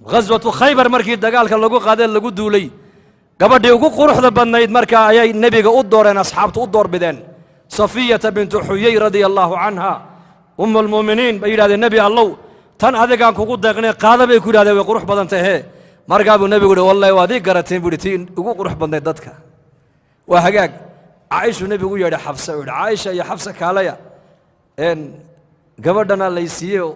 Ghaswatu Khaybar markii dagaalka lagu qaadee lagu duulay, gabadhii ugu quruxda badnayd markaa ayay nebiga u dooreen, asxaabtu u doorbideen, Safiyata bintu Xuyey radia allaahu canha, um almu'miniin. Bay yidhahdeen, "Nebi Allow, tan adigaan kugu deeqnay, qaada," bay ku yidhahdeen, "way qurux badan tahe." Markaa buu nebigu yihi, "Wallahi waad ii garateen," buu yidhi, "tii ugu qurux badnayd dadka." Waa hagaag. Caaishuu nebigu u yeedhay Xafsa, uu yidhi, "Caaisha iyo Xafsa, kaalaya." Gabadhana lay siiyey,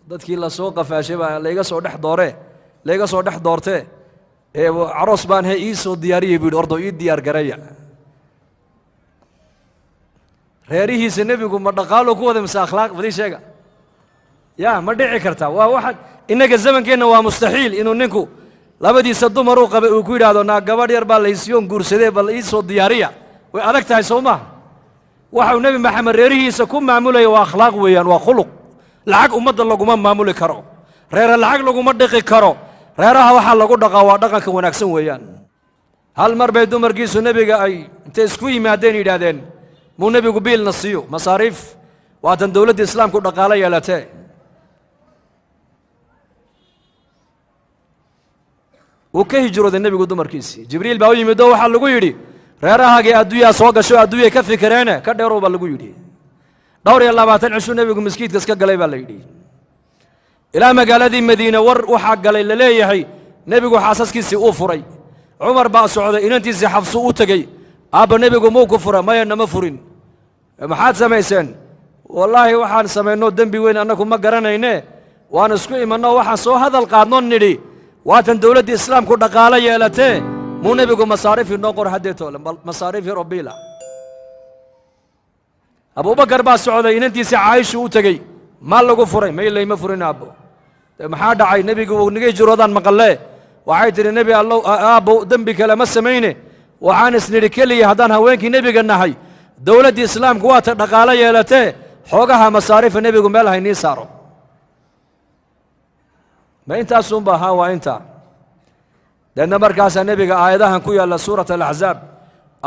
dadkii lasoo qafaashay baa layga soo dhex dooree, layga soo dhex doortee, ee caroos baan he, ii soo diyaariyey, buu yidhi, "Ordo ii diyaar gareeya." Reerihiisa nebigu ma dhaqaalo ku wada mise akhlaaq? Badii sheega ya, ma dhici kartaa? Waa waxaan innaga zamankeenna waa mustaxiil inuu ninku labadiisa dumar uu qabay uu ku yidhaahdo, "Naa, gabadh yar baa laysiiyoon guursadee, bal ii soo diyaariya." Way adag tahay, soo maaha? Waxau Nebi Maxamed reerihiisa ku maamulaya waa akhlaaq weeyaan, waa khuluq. Lacag ummadda laguma maamuli karo, reere lacag laguma dhiqi karo. Reeraha waxaa lagu dhaqaa waa dhaqanka wanaagsan weeyaan. Hal mar bay dumarkiisu nebiga ay intay isku yimaadeen yidhaahdeen, "Muu nebigu biilna siiyo masaariif? Waatan dowladda islaamku dhaqaalo yeelatee." Wuu ka hijrooday nebigu dumarkiisii. Jibriil baa u yimid oo waxaa lagu yidhi, "Reerahaagii adduunyaa soo gasho, adduunyay ka fikireene, ka dheerow," baa lagu yidhi. 24 cishuu nebigu miskiidka iska galay baa la yidhi. Ilaa magaaladii Madiine war waxaa galay la leeyahay nebigu xaasaskiisii uu furay. Cumar baa socday, inantiisii Xafsu u tegey. "Aabba, nebigu muu ku fura?" "Maya, nama furin." "Maxaad samayseen?" "Wallaahi waxaan samaynoo dembi weyn annagu ma garanayne. Waan isku imanno, waxaan soo hadal qaadno nidhi, waatan dowladda islaamku dhaqaalo yeelatee, muu nebigu masaariif inoo qor haddeetoole, masaariif yaroo biila." Abuubakar baa socday, inantiisii Caayishu u tegey. "Ma lagu furay?" "May, layma furin, aabbo." "De maxaa dhacay? Nebigu wuu naga hijroodaan maqallee." Waxay tidhi, "Nebi Allow, aabbo, dembi kale ma samayne. Waxaan isnidhi keliya, haddaan haweenkii nebiga nahay, dowladdii islaamku waata dhaqaalo yeelatee, xoogaha masaariifa nebigu meel haynii saaro." "Ma intaasunba?" "Ahaa, waa intaa." Deedna markaasaa nebiga aayadahan ku yaalla suurat Alaxzaab,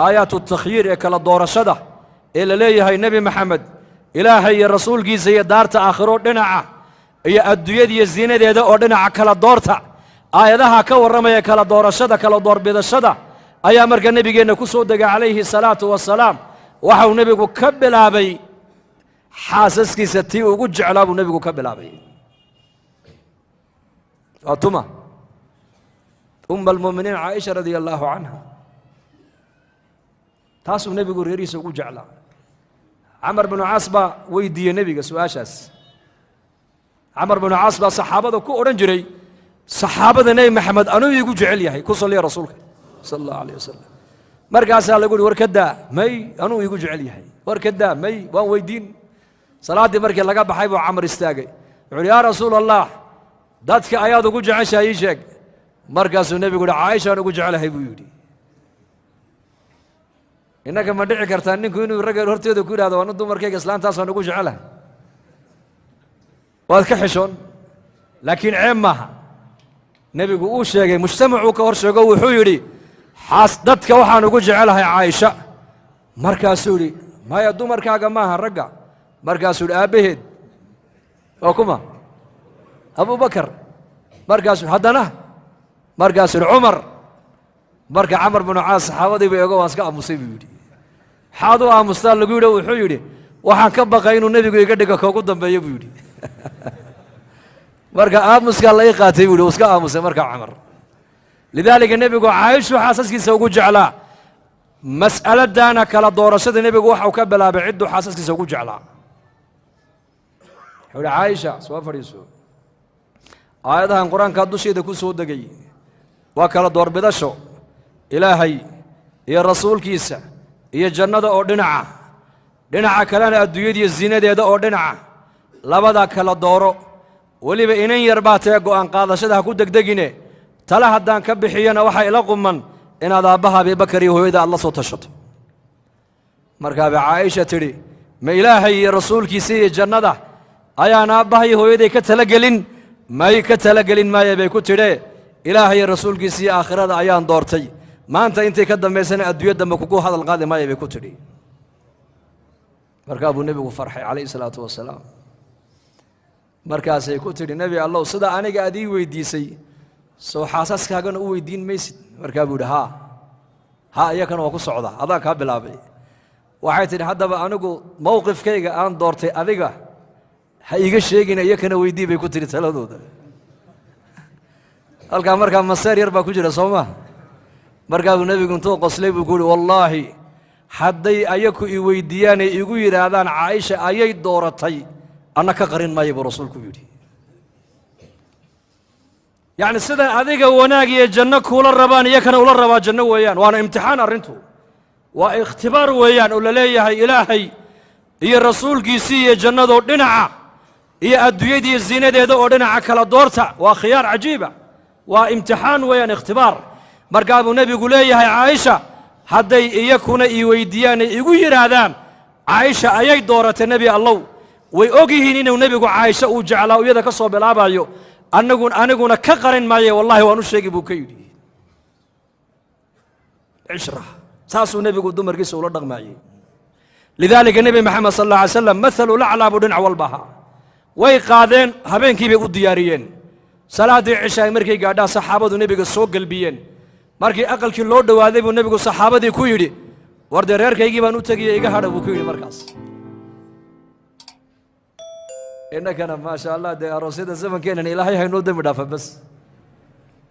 aayaatu takhyiir ee kala doorashada ee la leeyahay, Nebi Maxamed, Ilaahay iyo rasuulkiisa iyo daarta aakhiro dhinaca, iyo adduunyada iyo ziinadeeda oo dhinaca, kala doorta, aayadaha ka warramaya kala doorashada, kala doorbidashada, ayaa marka nebigeenna ku soo degay calayhi salaatu wasalaam. Waxau nebigu ka bilaabay xaasaskiisa tii ugu jeclaa buu nebigu ka bilaabay. Waa tuma? Umma almu'miniin Caaisha radia allaahu canha. Taasuu nebigu reerihiisa ugu jeclaa. Camar binu Caas baa weydiiyey nebiga su-aashaas. Camar binu Caas baa saxaabada ku odhan jiray, "Saxaabada Nebi Maxamed anuu iigu jecel yahay, ku salliya rasuulka sala allahu alayh wasalam." Markaasaa lagu yihi, "War ka daa." "May, anuu iigu jecel yahay." "War ka daa." "May, waan weydiin." Salaaddii markii laga baxay buu Camar istaagay. Wuxu uhi, "Yaa Rasuul Allah, dadka ayaad ugu jeceshahay, ii sheeg." Markaasuu nebigu yihi, "Caaishaan ugu jecelahay," buu yidhi. Innaga ma dhici kartaa ninku inuu ragga horteeda ku yidhahdo, "Anu dumarkayga islaantaasaan ugu jecelahay"? Waad ka xishoon, laakiin ceeb maaha. Nebigu uu sheegay, mujtamacuu ka hor sheego, wuxuu yidhi, "Xaas dadka waxaan ugu jecelahay Caaisha." Markaasuu yidhi, "Maya, dumarkaaga maaha, ragga." Markaasuu yidhi, "Aabbaheed waa kuma?" "Abubakar." Markaasuu haddana markaasuu yidhi, "Cumar." Marka Camar binu Caas saxaabadiiba eego, "Waan iska aamusay," buu yidhi. "Maxaad u aamustaa?" lagu yidhi. Wuxuu yidhi, "Waxaan ka baqay inuu nebigu iga dhigo koogu dambeeyo," buu yidhi. "Marka aamuskaa la ii qaatay," buu yidhi. Uu iska aamusay marka Camar. Lidaalika nebigu Caayishu xaasaskiisa ugu jeclaa. Mas'aladaana kala doorashada nebigu waxau ka bilaabay cidduu xaasaskiisa ugu jeclaa. Wuxuu yidhi, "Caaisha, soo fadhiiso. Aayadahan qur-aankaa dusheeda ku soo degay waa kala doorbidasho, Ilaahay iyo rasuulkiisa iyo jannada oo dhinaca, dhinaca kalena adduunyadiiyo zinadeeda oo dhinaca. Labadaa kala dooro. Weliba inan yar baa tee, go'aan qaadashada ha ku degdegine. Tale haddaan ka bixiyana, waxaa ila quman inaad aabbaha Abibakar iyo hooyada aad la soo tashato." Markaabay Caaisha tidhi, "Ma Ilaahay iyo rasuulkiisa iyo jannada ayaan aabbaha iyo hooyaday ka talagelin?" "May, ka talagelin maaya," bay ku tidhee, "Ilaahay iyo rasuulkiisa iyo aakhirada ayaan doortay. Maanta intay ka dambaysana adduunya dambe kugu hadal qaadi maaya," bay ku tidhi. Markaa buu nebigu farxay calayhi salaatu wasalaam. Markaasay ku tidhi, "Nebi Allow, sida aniga aad ii weydiisay Soo xaasaskaagana u weydiin maysid? Markaa buu yidhi haa haa, iyakana waa ku socdaa, adaan kaa bilaabay. Waxay tidhi haddaba anigu mowqifkayga aan doortay adiga ha iiga sheegina, iyakana weydii bay ku tidhi taladooda. Halkaa markaa maseer yar baa ku jira, soo ma? Markaa buu nebigu intuu qoslay buu ku yidhi wallaahi hadday ayaku i weydiiyaanay igu yidhaahdaan Caaisha ayay dooratay, anna ka qarin maayo buu rasuulku yidhi. Yacni sidan adiga wanaag iyo janno kuula rabaan iyakana ula rabaa janno weeyaan. Waana imtixaan arrintu, waa ikhtibaar weeyaan oo la leeyahay Ilaahay iyo rasuulkiisii iyo jannadoo dhinaca iyo adduunyadiiyo ziinadeeda oo dhinaca kala doorta. Waa khiyaar cajiiba, waa imtixaan weeyaan, ikhtibaar. Markaa buu nebigu leeyahay Caaisha hadday iyakuna ii weydiiyaanay igu yidhaahdaan Caaisha ayay dooratay nebi allow, way og yihiin inuu nebigu Caaisha uu jeclaa, iyada ka soo bilaabayo, aniguna ka qarin maaye, wallahi waan u sheegi buu ka yidhi. Cishra saasuu nebigu dumarkiisa ula dhaqmaayey. Lidaalika nebi Maxamed sal alla alay slam mathalu laclaa buu dhinac walba ahaa. Way qaadeen, habeenkii bay u diyaariyeen. Salaaddii cisha ay markay gaadhaan saxaabadu nebiga soo gelbiyeen. Markii aqalkii loo dhowaaday buu nebigu saxaabadii ku yidhi war dee reerkaygii baan u tegiye iga hadha buu ku yidhi. Markaas innakana maasha allah dee aroosyada zamankeennan Ilaahay haynoo dembi dhaafa bas.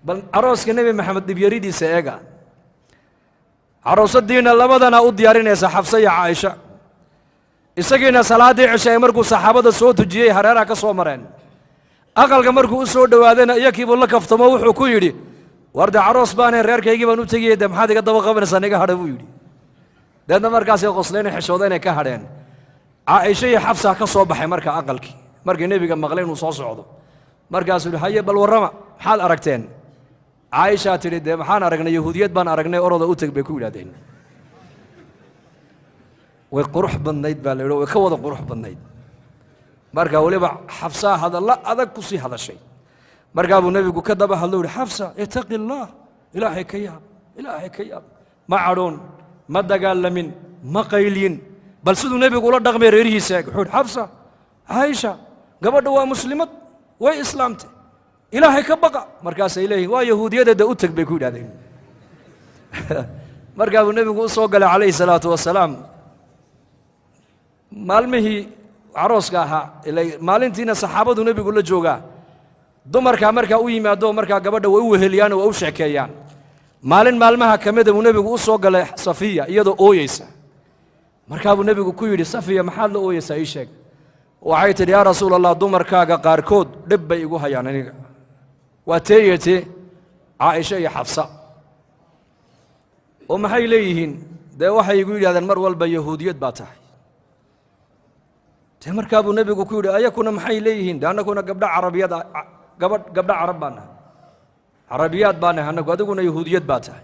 Bal arooska nebi Maxamed dhibyaridiisa eega. Caroosadiina labadana u diyaarinaysa, Xafse iyo Caaisha. Isagiina salaaddii cisha ay markuu saxaabada soo tujiyey hareeraha ka soo mareen. Aqalka markuu u soo dhowaadayna iyakiibuu la kaftamo, wuxuu ku yidhi war dee caroos baanay, reerkaygii baan u tegiyey, dee maxaad iga daba qabanaysaan, iga hadha buu yidhi. Deedna markaasay qosleen, xishooda inay ka hadheen. Caaisha iyo Xafsa ka soo baxay marka aqalkii markii nebiga maqlay inuu soo socdo. Markaasuu yidhi haye bal warrama, maxaad aragteen? Caaishaa tidhi dee maxaan aragnay, yahuudiyad baan aragnay, oroda u teg bay ku yidhahdeen. Way qurux badnayd baa la yidhi, way ka wada qurux badnayd. Marka weliba Xafsaa hadallo adag ku sii hadashay. Markaa buu nebigu ka daba hadlo yidhi Xafsa itaqi allaah, Ilaahay ka yaab, Ilaahay ka yaab. Ma cadhoon, ma dagaalamin, ma qaylyin, bal siduu nebigu ula dhaqmay reerihiisa eeg. Wuxuu yidhi Xafsa, Caaisha, gabadha waa muslimad, way islaamtay, Ilaahay ka baqa. Markaasay leeyihin waa yahuudiyadeeda, u teg bay ku yidhahdeen. Markaa buu nebigu u soo galay calayhi salaatu wasalaam maalmihii carooska ahaa, ila maalintiina saxaabadu nebigu la joogaa. Dumarkaa markaa u yimaado markaa gabadha way u weheliyaan oo waa u sheekeeyaan. Maalin maalmaha ka mida buu nebigu u soo galay Safiya iyadoo ooyeysa. Markaa buu nebigu ku yidhi Safiya maxaad la ooyeysaa, ii sheeg. Waxay tidhi yaa rasuul allah, dumarkaaga qaarkood dhib bay igu hayaan aniga. Waa teeyete Caaisha iyo Xafsa. Oo maxay leeyihiin? Dee waxay igu yidhahdeen mar walba yahuudiyad baa tahay. Dee markaa buu nebigu ku yidhi ayakuna maxay leeyihiin? Dee annaguna gabdho carabiyad, gabadh gabdho carab baan nahay, carabiyaad baa nahay annagu, adiguna yahuudiyad baa tahay.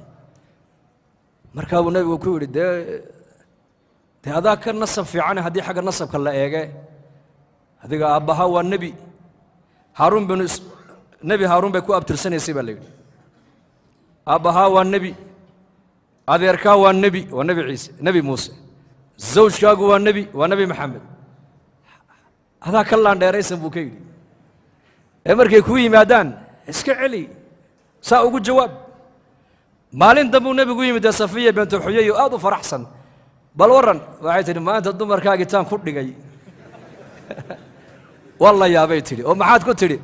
Markaa buu nebigu ku yidhi dee adaa ka nasab fiicane haddii xagga nasabka la eege, adiga aabbaha waa nebi Haaruun binu nebi Haaruun bay ku abtirsanaysay baa la yidhi. Aabbahaa waa nebi, adeerkaa waa nebi, waa nebi Ciise, nebi Muuse, zawjkaagu waa nebi, waa nebi Maxamed, adaa ka laandheeraysan buu ka yidhi. Ee markay kuu yimaadaan iska celi, saa ugu jawaab. Maalin dambuu nebigu yimid dee Safiya bintu Xuyay oo aad u faraxsan. Bal warran, waxay tidhi maanta dumarkaagii taan ku dhigay waa la yaabay tidhi. Oo maxaad ku tidhi?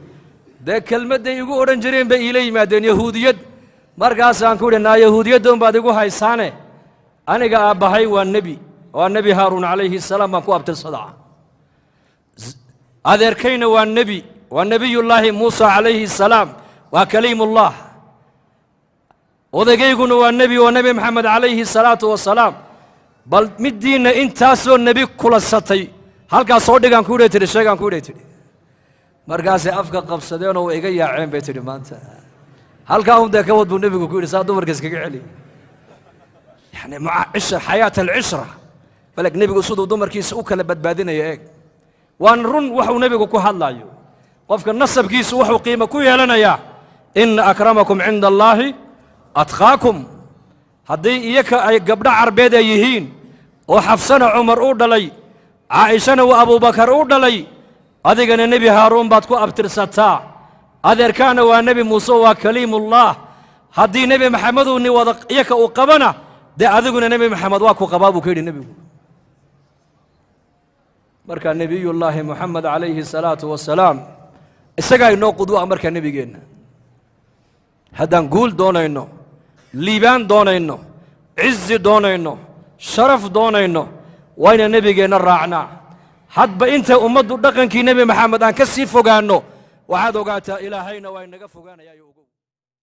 Dee kelmadday igu odhan jireen bay iila yimaadeen, yahuudiyad. Markaasaan ku idhi naa yahuudiyadda unbaad igu haysaane, aniga aabbahay waa nebi, waa nebi Haaruun calayhi salaam baan ku abtirsadaa, adeerkayna waa nebi, waa nebiyullaahi Muusa calayhi salaam, waa kaliimullah, odageyguna waa nebi, waa nebi Maxamed calayhi salaatu wasalaam. Bal middiinna intaasoo nebi kulansatay halkaas soo dhigaan ku idhay tidhi, sheegaan ku idhay tidhi. Markaasay afka qabsadeenoo way iga yaaceen bay tidhi. Maanta halkaa un dee ka wad buu nebigu ku yidhi, saa dumarka iskaga celi. Yani maca cishra, xayaat alcishra. Baleg nebigu siduu dumarkiisa u kala badbaadinaya eeg. Waan run waxuu nebigu ku hadlaayo. Qofka nasabkiisu wuxuu qiimo ku yeelanayaa ina akramakum cinda allaahi atqaakum. Haddii iyaka ay gabdho carbeed ay yihiin oo Xafsana Cumar u dhalay, Caa'ishana uu Abuubakar u dhalay, adigana nebi Haaruun baad ku abtirsataa, Adeerkaana waa Nebi Muuse, waa kaliimullaah. Haddii Nebi Maxameduu ni wada iyaka uu qabana, dee adiguna Nebi Maxamed waa ku qabaa, buu ka yidhi nebigu. Marka Nebiyullaahi Moxamed calayhi salaatu wasalaam isagaa inoo qudwo ah. Markaa nebigeenna haddaan guul doonayno, liibaan doonayno, cizi doonayno, sharaf doonayno, waa inaan nebigeenna raacnaa. Hadba inta ummaddu dhaqankii Nebi Maxamed aan ka sii fogaanno, waxaad ogaataa Ilaahayna waa inaga fogaanaya.